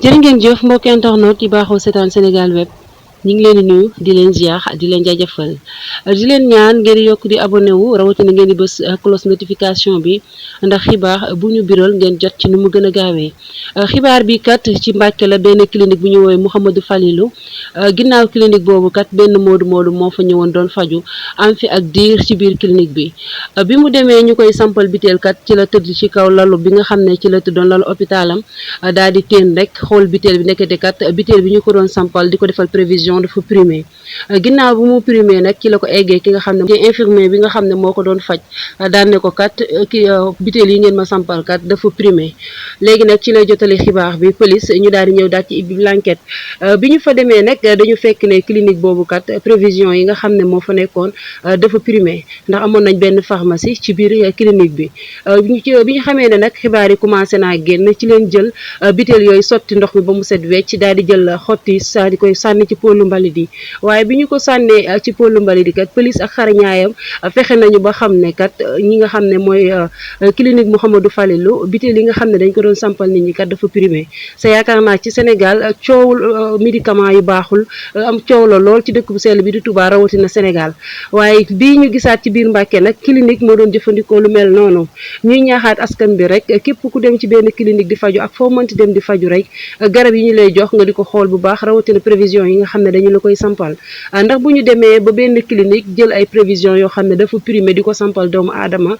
jërë ngeen jëf mbokk internet yi baaxoo seetaan Sénégal web ñu ngi leen di nuyu di leen ziar di leen jaajëfal di leen ñaan ngeen yokk di abonné wu rawatina ngeen di bës cloche notification bi ndax xibaar bu ñu biral ngeen jot ci nu mu gën a gaawee xibaar bi kat ci Mbàkke la benn clinique bu ñu woowee Mouhamadou Falilou ginnaaw clinique boobu kat benn moodu moo fa ñëwoon doon faju am fi ak diir ci biir clinique bi bi mu demee ñu koy sampal biteel kat ci la tëdd ci kaw lalu bi nga xam ne ci la tëddoon lalu hôpitalam daal di teen rek xool biteel bi nekkate kat biteel bi ñu ko doon sampal di ko defal prévision dafa primé ginnaaw bu mu primé nag ci la ko eggee ki nga xam ne infirmier bi nga xam ne moo ko doon faj daan ne ko kat ki biteel yi ngeen ma sampal kat dafa primé léegi nag ci lay jotali xibaar bi police ñu daal di ñëw daal ci ibbi l'enquête bi ñu fa demee nag dañu fekk ne clinique boobu kat prévision yi nga xam ne moo fa nekkoon dafa primé ndax amoon nañ benn pharmacie ci biir clinique bi bi ñu xamee ne nag xibaar yi commencé naa génn ci leen jël biteel yooyu sotti ndox mi ba mu set wecc daal di jël xotti saa di koy sànni ci pôlu mbalit yi waaye bi ñu ko sànnee ci pôlu mbalit yi kat police ak xarañaayam fexe nañu ba xam ne kat ñi nga xam ne mooy clinique Mouhamadou Falilou biteel yi nga xam ne dañ ko doon sampal nit ñi kat dafa primé sa yaakaar naa ci Sénégal coowul médicament yu baaxul am coow la lool ci dëkk bu sell bi di Touba rawatina Sénégal waaye bii ñu gisaat ci biir Mbàkke nag clinique moo doon jëfandikoo lu mel noonu ñuy ñaaxaat askan bi rek képp ku dem ci benn clinique di faju ak foo mënti dem di faju rek garab yi ñu lay jox nga di ko xool bu baax rawatina prévision yi nga xam ne dañu la koy sampal ndax bu ñu demee ba benn clinique jël ay prévision yoo xam ne dafa primé di ko sampal doomu aadama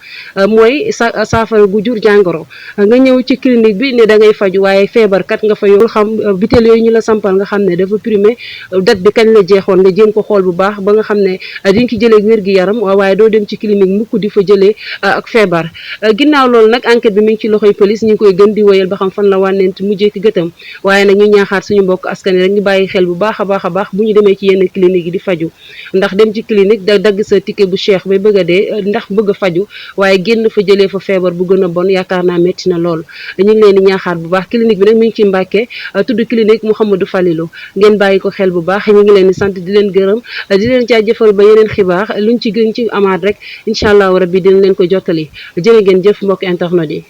mooy saafara gu jur jàngoro nga ñëw ci clinique bi ne da ngay faju waaye feebarkat nga fa yow xam biteel yooyu ñu la sampal nga xam ne dafa primé date bi kañ la jeexoon nga jéem ko xool bu baax ba nga xam ne diñ ko jëlee wér gi yaram waaye doo dem ci clinique mukk di fa jëlee ak feebar ginnaaw loolu nag enquête bi mi ngi ci loxoy police ñu ngi koy gën di wéyal ba xam fan la wànnent mujjee ki gëtam waaye nag ñu ñaaxaat suñu mbokk askan yi rek ñu bàyyi xel bu baax a baax bu ñu demee ci yenn clinique yi di faju ndax dem ci clinique da dagg sa ticket bu cher bay bëgg a dee ndax bëgg a faju waaye génn fa jëlee fa feebar bu gën a bon yaakaar naa metti na lool ñu ngi leen di ñaaxaat bu baax clinique bi nag mi ngi ci Mbàkke tudd clinique Mouhamadou Falilou ngeen bàyyi ko xel bu baax ñu ngi leen di sant di leen gërëm di leen jaajëfal ba yeneen xibaar luñ ci gën ci amaat rek incha allahu rabbi dinañ leen ko jottali jërë ngeen jëf mbokk internet yi